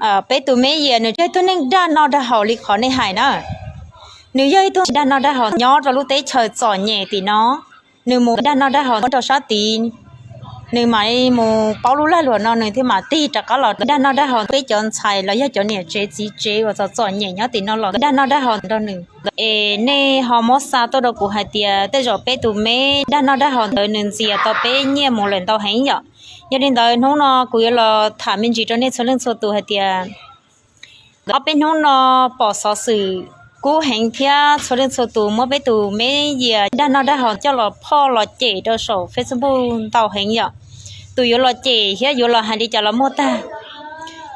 Peb tus me yias nws yog ib tug neeg dag noj dag haus li qhov nej hais na. Nws yog ib tug dag noj dag haus nyob rau lub teb chaws txom nyem tim no. Nws mus dag noj dag haus rau sab tid, nws mam mus paub lub lag luam no nws thiaj mam tig rov qab los dag noj dag haus peb cov ntxhais los yog cov niam tsev txiv tsev uas txom txom nyem nyob tim no los dag noj dag haus rau nws. Es nej ho muab xa tuaj rau kuv hais tias tej zaum peb tus me dag noj dag haus ntawd nws ntxias tau peb nyiaj mus lawm ntau heev yom. Yog li ntawd hnub no kuv yuav los tham me ntsis rau nej txhua leej txhua tus hais tias ob peb hnub no pom xov xwm kub heev thiab txhua leej txhua tus muab peb tus me yias dag noj dag haus coj los phoj los cem rau saum Facebook ntau heev yom. Tus yuav los cem thiab yuav los hais li cas los muaj tag.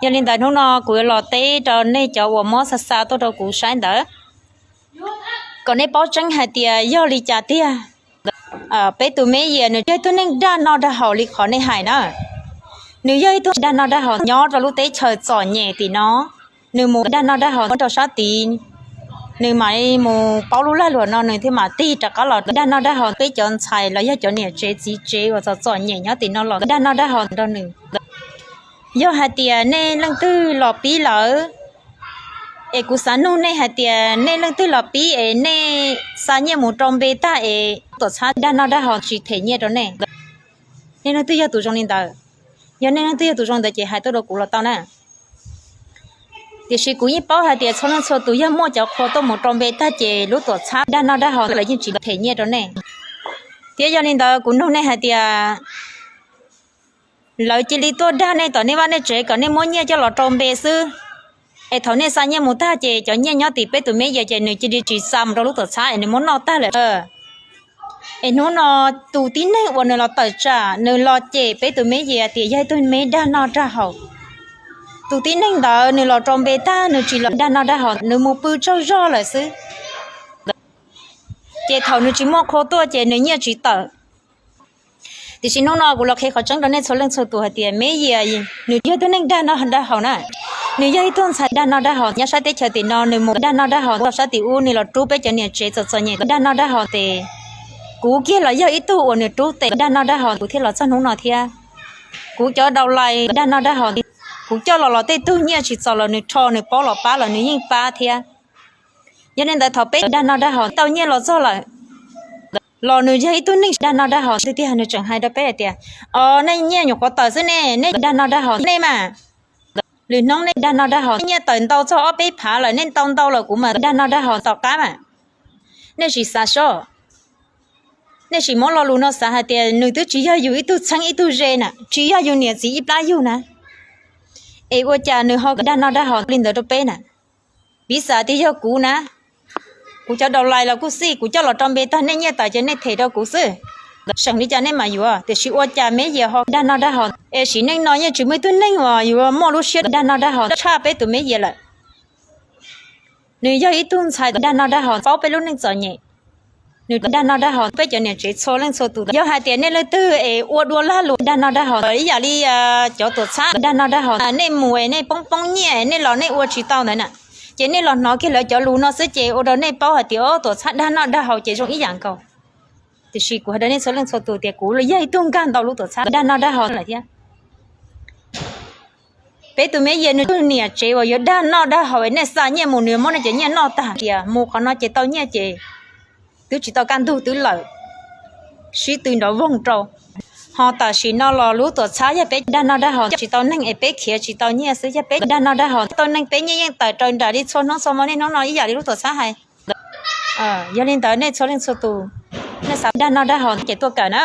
Yog li ntawd hnub no kuv yuav los teb rau nej cov uas muab xa xa tuaj rau kuv saib ntawd kom nej paub tseeb hais tias yog li cas tiag. Peb tus me yias nws yog ib tug neeg dag noj dag haus li qhov nej hais na. Nws yog ib tug dag noj dag haus nyob rau lub teb chaws txom nyem tim no. Nws mus dag noj dag haus rau sab tid, nws mam mus paub lub lag luam no nws thiaj mam tig rov qab los dag noj dag haus peb cov ntxhais los yog cov niam tsev txiv tsev uas txom txom nyem nyob tim no los dag noj dag haus rau nws. Yog hais tias nej leej twg los pib lawm, es kuv xav nug nej hais tias nej leej twg los pib es nej xa nyiaj mus rau npe tag es tuam txhab dag noj dag haus tsis them nyiaj rau nej. Nej leej twg yog tus zoo li ntawd? Yog nej leej twg yog tus zoo ntawd ces hais tuaj rau kuv los tau na. Tiam sis kuv yeej paub hais tias txhua leej txhua tus yog muaj cov qhua tuaj mus rau npe tag ces lub tuam txhab dag noj dag haus lawv yeej tsis them nyiaj rau nej. Thiab yog li ntawd kuv nug nej hais tias lawv cia li tuaj dag nej tom nej vaj nej tsev kom nej muab nyiaj coj los rau npe xwb, es thaum nej xa nyiaj mus tag ces cov nyiaj nyob tim peb tus me yias ces nws cia li tsis xa mus rau lub tuam txhab es nws muab noj tag lawm. Es hnub no tus tib neeg uas nws los tawm tsam nws los cem peb tus me yias tias yog ib tug me dag noj dag haus. Tus tib neeg ntawd nws los rau npe tag nws tsis los dag noj dag haus, nws mus pw tsaug zog lawm xwb. Ces thaum nws tsis muaj qhua tuaj ces nws nyiaj tsis tawm. Tiam sis hnub no kuv los qhia qhov tseeb rau nej txhua leej txhua tus hais tias me yias nws yog ib tug neeg dag noj dag haus na. Nws yog ib tug ntxhais dag noj dag haus nyob sab teb chaws tim no, nws mus dag noj dag haus rau sab tim ub, nws los rub peb cov niam tsev txom txom nyem dag noj dag haus tes kuv kiag los yog ib tug uas nws rub tes dag noj dag haus kuv thiaj los txog hnub no thiab. Kuv cov daus lais dag noj dag haus, kuv coj los los tej tug nyiaj tsis txaus los nws rho nws paub los pab los nws yeej pab thiab. Yog li ntawd thaum peb dag noj dag haus tau nyiaj los txog lawm, los nws yog ib tug neeg dag noj dag haus tiag tiag, nws tseem hais rau peb hais tias, o, nej nyiaj nyuam qhuav tawm xwb ne, nej dag noj dag haus nej mas. Lwm hnub nej dag noj dag haus, nyiaj tawm ntau txog ob peb phav lawm, nej ntau ntau lawm kuv mam dag noj dag haus tom qab mas. Nej sim xav seb, nej sim muab lo lus no xav hais tias nws twb tsis yog yus ib tug txheeb ib tug ze na, tsis yog yus niam txiv ib plab yug na, es ua cas nws ho dag noj dag haus li ntawd rau peb na? Piv xam tias yog kuv na, kuv cov daus lais los kuj xij, kuv coj los rau npe tag nej nyiaj tawm ces nej them rau kuv xwb, seem li cas nej mam yuav, tiam sis ua cas me yias ho dag noj dag haus, es sim neej no yeej tsis muaj ib tug neeg uas yuav muaj lub siab dag noj dag haus tshaj peb tus me yias lawm. Nws yog ib tug ntxhais dag noj dag haus paub peb lub neej txom nyem. Nws dag noj dag haus peb cov niam tsev txhua leej txhua tus. Yog hais tias nej leej twg es ua dua lag luam dag noj dag haus ib yam li cov tuam txhab dag noj dag haus, nej mus es nej poob poob nyiaj nej los nej ua tsis tau ntawd na, ces nej los hnov kiag lawv cov lus no xwb ces ua rau nej paub hais tias o tuam txhab dag noj dag haus ces zoo ib yam nkaus. Tiam sis kuv hais rau nej txhua leej txhua tus tias kuv yog ib tug nkag ntau lub tuam txhab dag noj dag haus lawm thiab. Peb tus me yias nws tug niam tsev uas yuav dag noj dag haus, nej xa nyiaj mus nws muab nej cov nyiaj noj tag tias mus qhov no ces tau nyiaj ces twb tsis tau kaj ntug twb lawm, sib tw nrov voog rau. Ho tam sim no los lub tuam txhab yog peb dag noj dag haus tsis tau neeg es peb khiav tsis tau nyiaj xwb, yog peb dag noj dag haus tau neeg peb nyiaj yeej tawm raws nraim li txhua hnub txhua hmo niaj hnub no ib yam li lub tuam txhab hais. Yog li ntawd nej txhua leej txhua tus, nej xav dag noj dag haus ces tuaj kawm na.